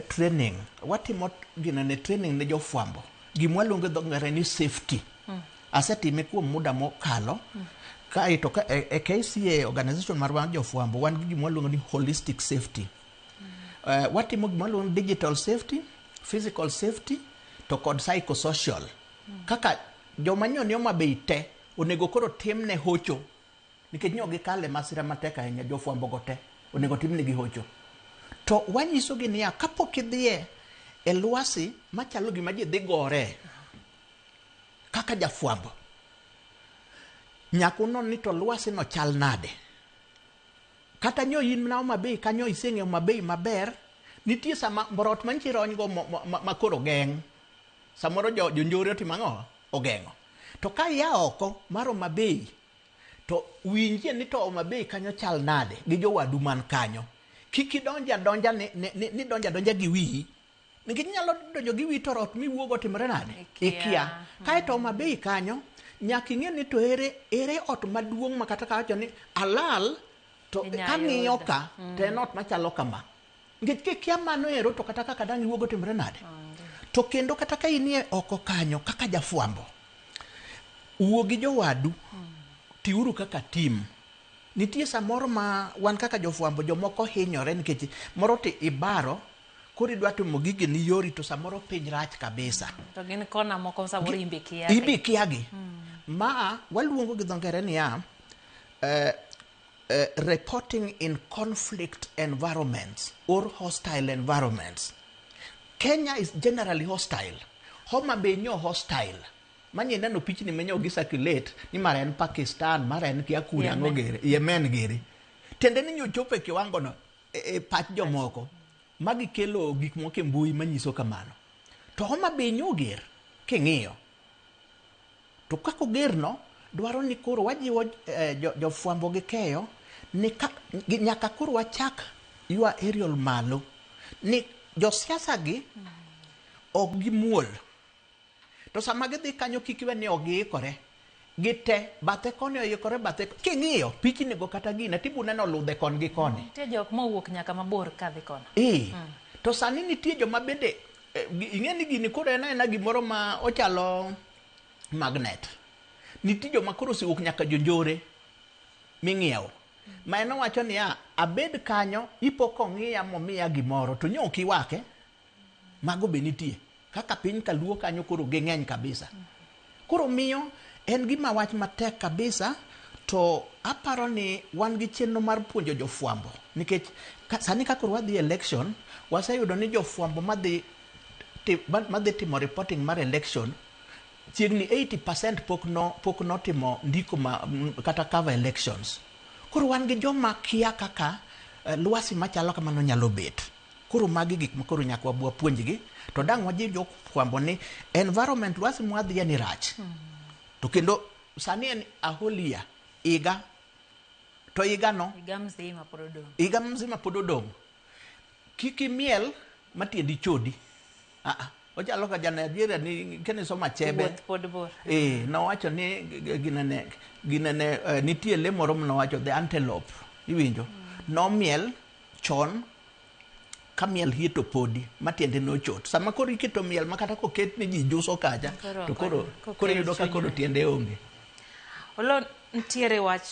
training, watimo ginene training ne jofwambo, gima waluongo gi dho ngere ni safety. Asetime kuom muda mokalo. Kaeto ka, e KCA organization marwa jofwambo, wan gi gima waluongo ni holistic safety. Watimo gima waluongo ni digital safety, physical safety to kod psychosocial. Kaka joma nyo ni Homa Bay te onego koro timne hocho, nikech nyo gikale masira matek ahinya. Jofwambo go te onego timnegi hocho, to wanyisogi niya, kapok idhiye e lwasi machalo gima ji dhi gore kaka jafwambo, nyaka unon ni to lwasi no chal nade. Kata nyo in na Homa Bay kanyo, iseng'eyo Homa Bay maber, nitie sama mborot mantie rony go ma koro geng', samoro jo jonjore otimo ang'o, ogeng'o. To ka ia oko mar Homa Bay, to winjie ni to Homa Bay kanyo chal nade gi jowadu man kanyo. Kik idonj adonja ni donjo adonja gi wiyi, nikech inyalo donjo gi wiyi to rot miwuogo otimore nade? Ikia. Ikia. Kaeto Homa Bay kanyo nyaka ing'e ni to ere ot maduong' ma kata kawacho ni alal to Inyalo kang'iyo yudo. ka to en ot machalo kama, nikech kikia mano ero to kata kaka dang' iwuogo timore nade? To kendo kata ka inie oko kanyo kaka jafwambo, wuo gi jowadu, tiuru kaka team. Nitie samoro ma wan kaka jofwambo jomoko hinyore, nikech moro to ibaro koro idwa timo gigi ni yori, to samoro piny rach kabisa. To gin kona moko samoro imbe kia. Ibi kiagi ma waluongo gi dho ngere niya reporting in conflict environments or hostile environments. Kenya is generally hostile. Homa Bay nyo hostile. Manye neno pichni menyo gi circulate ni mara en Pakistan, mara en kia kure ang'o Yemen. gere, Yemen gere. Tiende ni nyochopo e kiwango no e pach jomoko. Magi kelo gik moko e mbui manyiso kamano. To Homa Bay nyo ger king'iyo. To kaka ogerno dwaro ni koro wajiwo jofwambo gi keyo ni ka, nyaka koro wachak ywa aerial malo ni josiasa gi ok gimuol. To sama gidhi kanyo, kik iwe ni ok giikore. Gite bathe koni oikore, bathe king'iyo pichni go kata gine tibu neno ludhe kon gi koni. Nitie jok mowuok nyaka mabor kadhi kono. Ee. To sani nitie joma bende ing'e ni gini koro en aena gimoro ma ochalo magnet. Nitie joma koro osewuok nyaka jonjore ming'iewo. Ma en owacho niya, abed kanyo ipo kong'iya momiya gimoro to nyo ok iwake. Mago be nitie. Kaka piny kaluo kanyo koro ging'eny kabisa. Koro miyo en gima wach matek kabisa, to aparo ni wan gi chenro mar puonjo jofwambo, nikech sani ka koro wadhi election, waseyudo ni jofwambo madhi timo reporting mar election chiegni 80% pok notimo ndiko ma, kata cover elections. Koro wan gi joma kia kaka lwasi machalo kamano nyalo bet. Koro magi gik ma koro nyaka wabwa puonjgi, to dang' wajiw jofwambo ni environment lwasi mwadhiye ni rach. To kendo sani en a whole year, higa to higa no Higa mzima pod odong'. Higa mzima pod odong'. Kik imiel matiendi chodi. Ah, ah. Ochalo ka ja Nigeria ni kenisomo Achebe. Wuoth pod bor. Eh, nowacho ni ginene nitie le moro manowacho the antelope. Iwinjo? Nomiel chon ka miel hie to podi matiende nochot. Sama koro iketo miel ma kata koket ni ji juso kacha Koro to koro kokel koro iyudo ka koro chunyne. tiende onge. Olo nitiere wach.